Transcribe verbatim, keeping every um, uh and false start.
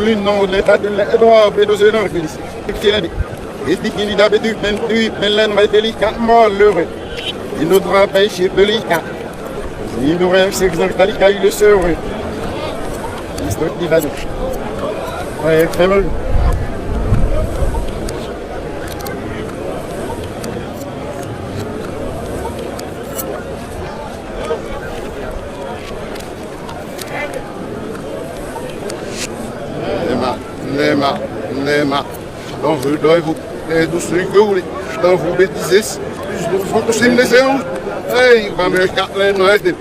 Li non leta de lè Edwa Beto se nan klis. Ekselante. Esti ki li dabe di men di men lè nou va delika mò lere. Li nou dra pèche delika. Li nou rèv se egzank talika il le sere. Istwa ki va di. Wè, fè mwen. Nema, nema, nema. Dans le drive, les douces rigoles, dans vos bêtises, ils vont tous les zéros. Hey, va me quatre les noises.